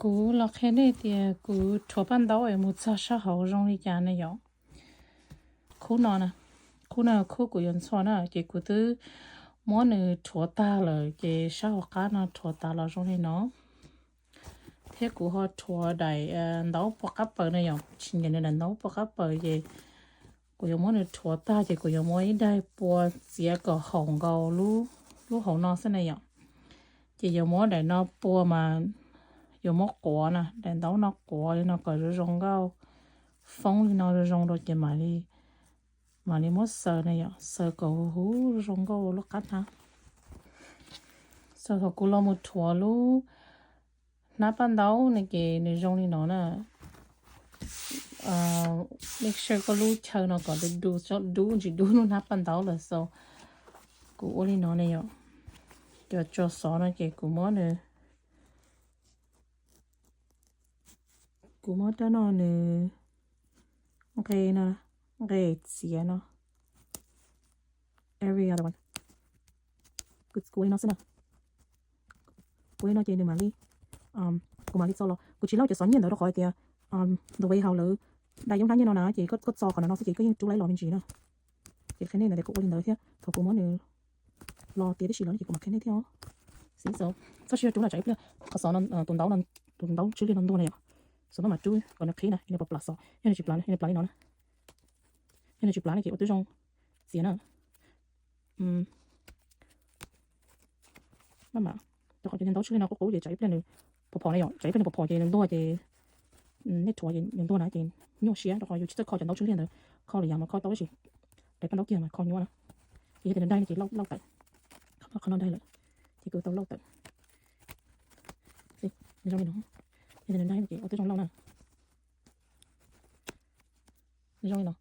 Kuv los qhia nej tias kuv rhuav paj ntaub es mus txog sab hauv zoo li cas ne yom. Khub no, khub no khub kuv yuav ntxhua na, ces kuv twb muab nws rhuav tag lawm, ces sab hauv qab no rhuav tas los zoo li no. Thiab kuv ho rhuav daim ntaub puas qab paws na yom, tsis nyiam nws daim ntaub puas qab paws ces kuv yuav muab nws rhuav tag ces kuv yuav muab ib daim pua txiav kom haum nkaus lub hauv no xwb na yom. Ces yuav muab daim no pua mas yuav muab quav na, daim ntaub no quav li no kom zoo zoo nkauj, foob li no zoo zoo rau ces mam li muab xaws na yom, xaws kom huv huv zoo nkauj lub qab hnab. Xaws thaum kuv los mus rhuav lub hnab paj ntaub ne ces nws zoo li no na. Make sure koj lub chaw no kom dub dub, txhob dub ntsis dub lub hnab paj ntaub lawm xaus. Kuv ua li no ne yom. Cov tso xov no ces kuv muab nws, kuv muab rab no nws nqe no, nqe txiav no, every other one. Kuv ua li no xwb na. Kuv ua li no ces nws mam li, kuv mam li txo los. Kuv tsis laub cov xov nyiaj ntawd rau qhov tias the way how lawv dai yub hnab nyiaj no na ces koj txo qhov no no xwb ces koj yeej rub laib los me ntsis na. Ces qhia nej ntawd tias kuv ua li ntawd thiab thaum kuv muab nws los tiav tib si los ces kuv mam qhia nej thiab os. Xib xaus, txhob sia rub na, tsam ib pliag qhov xov no, tus ntaub no, tus ntaub tswb liaj no ntuag na yom. Xov no mas rub kom nws qhib na, nws plas plas xov, yog nws tsis plas, yog nws plas li no na, yog nws tsis plas no ces ua tib zoo txiav na. Maj mam, rau qhov cov ntaub tswb liaj no qub qub ces tsam ib pliag nws phom phom na yom, tsam ib pliag nws phom phom ces nws ntuag ces nej rhuav ces nws ntuag na ces nyuaj siab, rau qhov yus tsis txawj kho cov ntaub tswb liaj ntawd, kho lwm yam mas kho tau tab sis daim paj ntaub kiag mas kho nyuaj na. Ces yog tias nws daig no ces lauj lauj tawm, qhov no daig lawm ces kuv tau lauj tawm. Nws zoo li no, yog tias nws daig no ces ua tib zoo lauj na. Nws zoo li no,